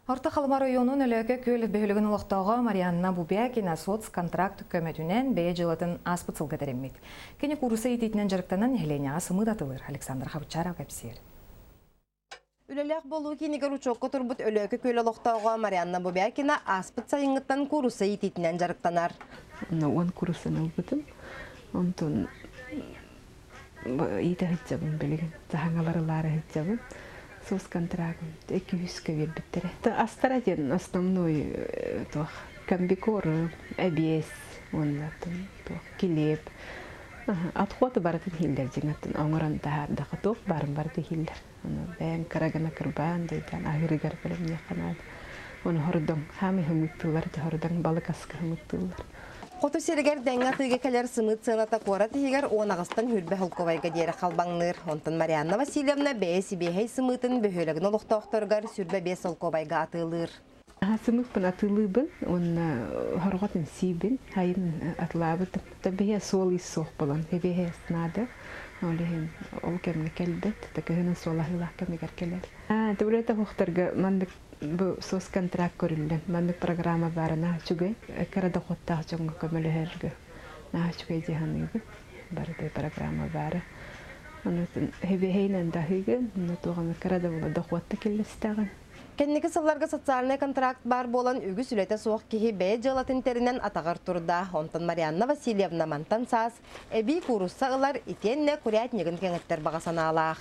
Орто Халыма оройуонун Өлөөкө Күөл бөһүөлэгин олохтооҕо Марианна Бубякина соцконтракт көмөтүнэн бэйэ дьыалатын ааспыт сылга тэриммит. Кини кууруса иитиитинэн дьарыктанан нэһилиэнньэҕэ сымыыт атылыыр. Александр Хабычаров кэпсиир. Үлэлээх буолуу киинигэр учуокка турбут Өлөөкө Күөл олохтооҕо Марианна Бубякина ааспыт сайыҥҥыттан кууруса иитиитинэн дьарыктанар. Уон куурусаны ылбытым. Онтон иитэ сылдьабын билигин. Саһаҥалар ылаары сылдьабын. Соцконтрагым 200-кэ биэрбиттэрэ. Астара диэн основной туох комбикорм, эбиэс уонна туох килиэп. Отход барытын иһиллэр дьиҥэттэн оҥорон таһаардаха туох баарын барыта иһиллэр. Ону бэйэҥ кыра гына кырбаан дойдаан аһыырыгар бэлэмниэххэ наада. Ону хордоҥ, хаамый хымыттыыллар, хордоҥ балык аска хымыттыыллар. Хоту сиригэр дэҥҥэ атыыга кэлэр сымыыт сыаната куорат иһигэр 18-тан 20 холкуобайга диэри халбаҥныыр. Онтон Марианна Васильевна бэйэ сибиэһэй сымыытын бөһүөлэгин олохтоохторугар 25 солкуобайга атыылыыр. Сымыыппын атыылыыбын уонна хорҕотун сиибин, хайын атылаабытым. Тэбиһэ суол ис суох буолан, тэбиһэ наада. Ол иһин ол кэмҥэ кэлбэт, кыһынын суолаһыылаах кэмигэр кэлэр. Түбүлэтэ хуохтарга маннык бу соцконтракт көрүллэн, маннык программа баара наһаа үчүгэй. Кыра дохуоттаах дьоҥҥо көмөлөһөргө наһаа үчүгэй дии саныыбын. Барыта программа баара. Онон хэбиһэйинэн да аһыыгын, онно туох эмэ кыра да буола дохуотта киллэстэҕин. Кэнники сылларга социальнай контракт баар буолан үгүс үлэтэ суох киһи бэйэ дьыалатын тэринэн атаҕар турда. Онтон Марианна Васильевна мантан саас эбии куурусса ылар итиэннэ курятнигын кэҥэттэр баҕа санаалаах.